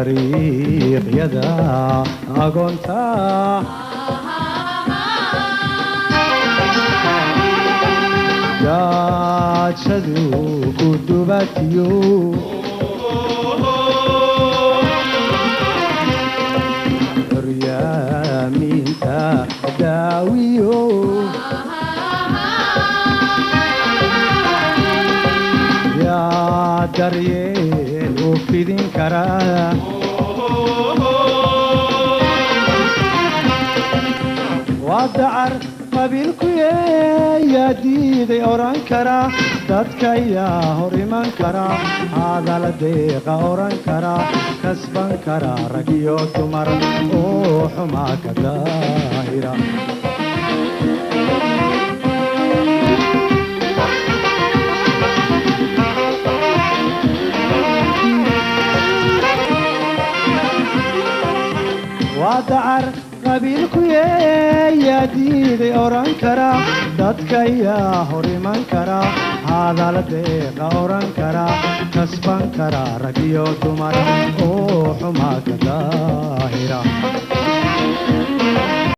Dariiqyada agoonta gaajadu ku dubatiyo, curyaamiinta daawiyo, yaa daryeel u fidin karaa? Waa dacar qabiilku yaa diiday oran kara, dadka yaa hor iman kara, hadala deeqa oran kara, kasban kara rag iyo dumar oo xumaa ka daahira. Waa dacar qabiilku yaa diiday oran kara, dadka yaa hor iman kara, hadala deeqa oran kara, kasban kara rag iyo dumar oo xumaa ka daahira.